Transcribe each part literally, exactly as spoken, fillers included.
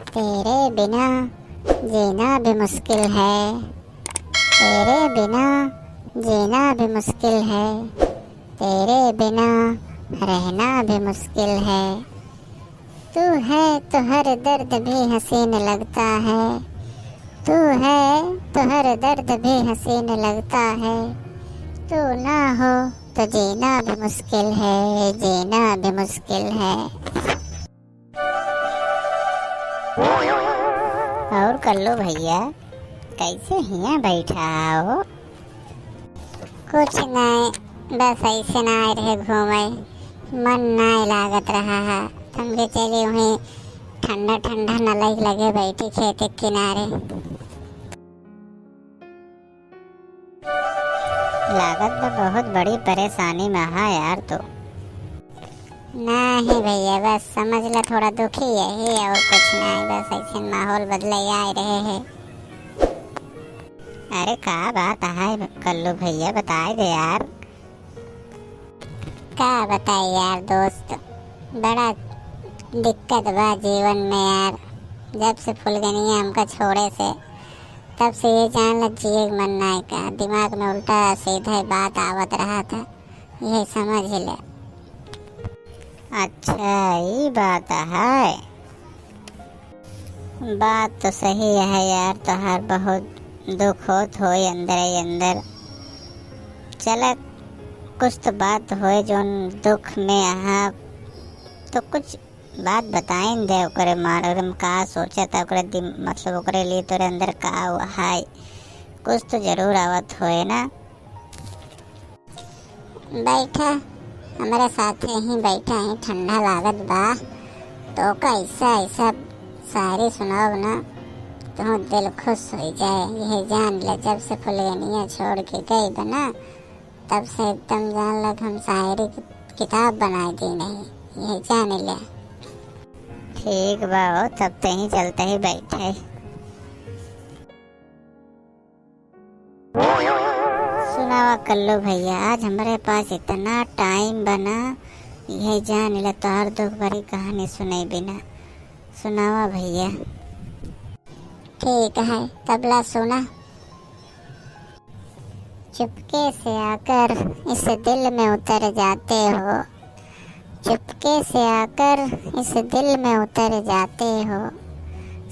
तेरे बिना जीना भी मुश्किल है, तेरे बिना जीना भी मुश्किल है, तेरे बिना रहना भी मुश्किल है। तू है तो हर दर्द भी हसीन लगता है, तू है तो हर दर्द भी हसीन लगता है, तू ना हो तो जीना भी मुश्किल है, जीना भी मुश्किल है। और कल्लू भैया, कैसे हियाँ बैठा हो? कुछ नहीं, बस ऐसे ना आए रहे घूमे, मन नहीं लागत रहा है, तुम के चली वहीं ठंडा ठंडा नलई लगे बैठी खेत के किनारे। लागत बा बहुत बड़ी परेशानी में हा यार तू। नहीं भैया, बस समझ ला, थोड़ा दुखी यही और कुछ नहीं, बस ऐसे माहौल बदले आए रहे है। अरे का बात है कल्लू भैया, बताए दे यार। का बताई यार दोस्त, बड़ा दिक्कत बा जीवन में यार। जब से फुलगनिया हमका छोड़े से, तब से ये जान ल जिए के मन नाय का। दिमाग में उल्टा सीधे बात आवत रहा था, यही समझ ले। अच्छा, ई बात है। बात तो सही है यार, तोहार बहुत दुख होत होई अंदर ही अंदर। चला, कुछ तो बात होए, जोन दुख में अहा, तो कुछ बात बताइन दे ओकरे मारे में का सोचत है, ओकरे दिम-, मतलब ओकरे लिए तोरे अंदर का है, कुछ तो जरूर आवत होए ना। बैठा, हमरे साथे ही बैठा ही, ठंडा लागत बा। तो का ऐसा, ऐसा शायरी सुनाओ ना, तो दिल खुश हो जाए। यह जान ले, जब से फुलगनिया छोड़ के गई बा ना, तब से एकदम जान लग हम शायरी की किताब बनाए दी नहीं, यह जान ले। ठीक बा हो, तब ते ही चलते ही बैठे। सुनावा कल्लू भैया, आज हमरे पास इतना टाइम बना, यह जान ले तोहर दुख भरी कहानी सुनाई बिना। सुनावा भैया। ठीक है, तबला सुना। चुपके से आकर इस दिल में उतर जाते हो, चुपके से आकर इस दिल में उतर जाते हो,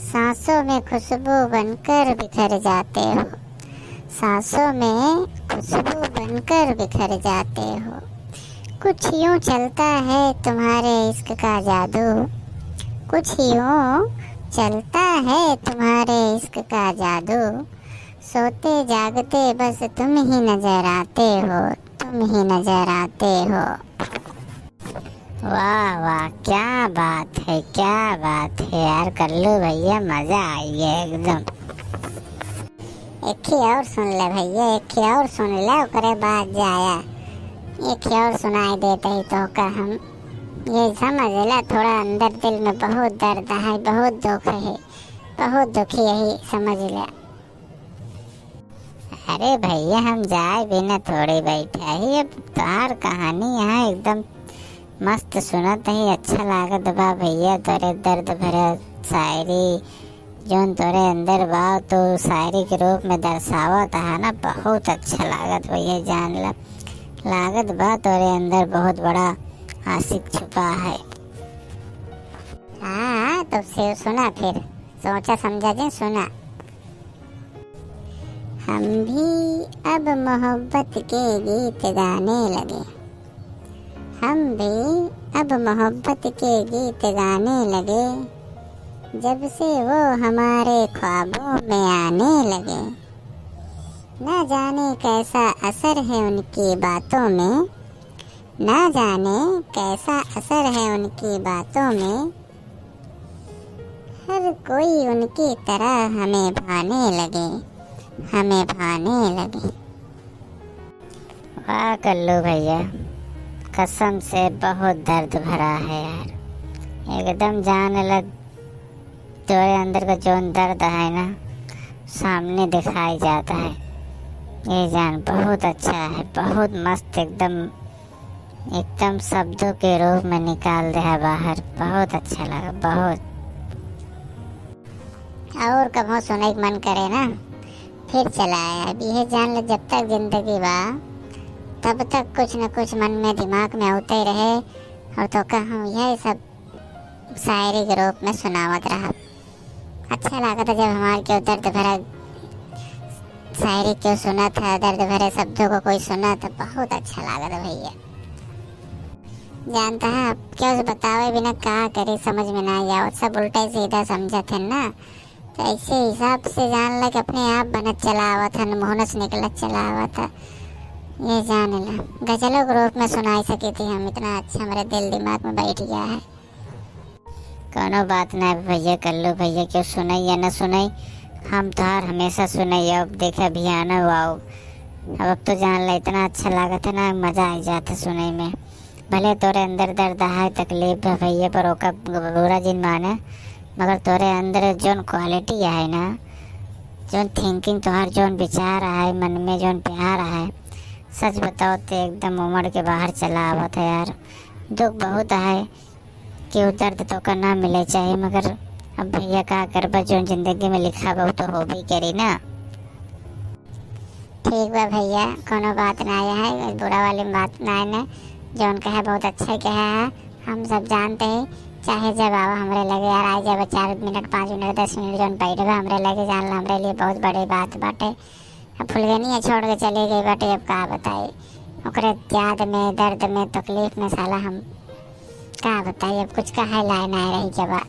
सांसों में खुशबू बनकर बिखर जाते हो, सांसों में खुशबू बनकर बिखर जाते हो। कुछ यूं चलता है तुम्हारे इश्क का जादू, कुछ यूं चलता है तुम्हारे इश्क का जादू, सोते जागते बस तुम ही नजर आते हो, तुम ही नजर आते हो। वाह वाह, क्या बात है, क्या बात है यार कल्लू भैया, मजा आई है एकदम। एक ही और सुन ले भैया, एक ही और सुन ले, ओकरे बाद जाया। एक ही और सुनाई देते ही तो का हम ये समझ ले, थोड़ा अंदर दिल में बहुत दर्द है, बहुत दुख है, बहुत दुखी है, समझ ले। अरे भैया, हम जाए बिना थोड़ी बैठा ही। अब तोहार कहानी यहाँ एकदम मस्त सुनत ही, अच्छा लागत बा भैया। तोरे दर्द भरा शायरी, जौन तोरे अंदर बा, तो शायरी के रूप में दर्शावत है ना, बहुत अच्छा लागत भैया। जान ला, लागत बा तोरे अंदर बहुत बड़ा आशिक छुपा है। हाँ, तो से सुना फिर, सोचा समझा जिन सुना। हम भी अब मोहब्बत के गीत गाने लगे, हम भी अब मोहब्बत के गीत गाने लगे, जब से वो हमारे ख्वाबों में आने लगे। ना जाने कैसा असर है उनकी बातों में, ना जाने कैसा असर है उनकी बातों में, हर कोई उनकी तरह हमें भाने लगे, हमें भाने लगे। वाह कल्लू भैया, कसम से बहुत दर्द भरा है यार। एकदम जान लग, तोरे अंदर का जौन दर्द है ना, सामने दिखाई जाता है। ये जान बहुत अच्छा है, बहुत मस्त, एकदम एकदम शब्दों के रूप में निकाल दे है बाहर। बहुत अच्छा लगा, बहुत। और कबहुँ सुने के मन करे ना, फिर चलाए। अब यह जान ले, जब तक जिंदगी बा, तब तक कुछ न कुछ मन में, दिमाग में होते रहे, और तो कहूँ यही सब शायरी के रूप में सुनावत रहा। अच्छा लागत है जब हमार केहू दर्द भरा शायरी केहू सुनत है, दर्द भरे शब्दों को कोई सुनत है, बहुत अच्छा लागत है भैया। जानता है, अब केहू से बतावे बिना का करे, समझ में ना आवत, सब उल्टा सीधा समझत है ना। तो ऐसे हिसाब से जान ला कि अपने आप बनत चला आवत है, मुँह से निकलत चला आवत है। ये जान ला, गजलों के रूप में सुनाई सकी थी हम, इतना अच्छा हमारे दिल दिमाग में बैठ गया है। कोनो बात ना भैया, कल्लू भैया, केहू सुनई या ना सुनई, हम तोहार हमेशा सुनई। अब देखे अभी आना हुआ, अब, अब तो जान ला, इतना अच्छा लागत है ना, मजा आ जात है सुनई में। भले तोरे अंदर दर्द है, तकलीफ है भैया, पर ओका बुरा जिन माने, मगर तोरे अंदर जौन क्वालिटी है ना, जौन थिंकिंग तोहार, जौन विचार है मन में, जौन प्यार है, सच बताओ तो एकदम उमड़ के बाहर चला आवत है यार। दुख बहुत है कि उ दर्द तोका ना मिले चाहे, मगर अब भैया का करबा, जौन जिंदगी में लिखा बा, उ तो होबे करी ना। ठीक बा भैया, कोनो बात ना है, बुरा वाली बात ना है ने, जौन कहे बहुत अच्छा कहे है, हम सब जानते हैं। चाहे जब आवा हमरे लगे यार, आ जाबा, चार मिनट, पाँच मिनट, दस मिनट जौन बैठबा हमरे लगे, जान ला हमरे लिए बहुत बड़ी बात बाटे। अब फुलगनिया छोड़ के चली गई बाटे, अब का बताई, ओकरे याद में, दर्द में, तकलीफ में साला हम का बताई, अब कुछ कहे लाए ना रही जबा।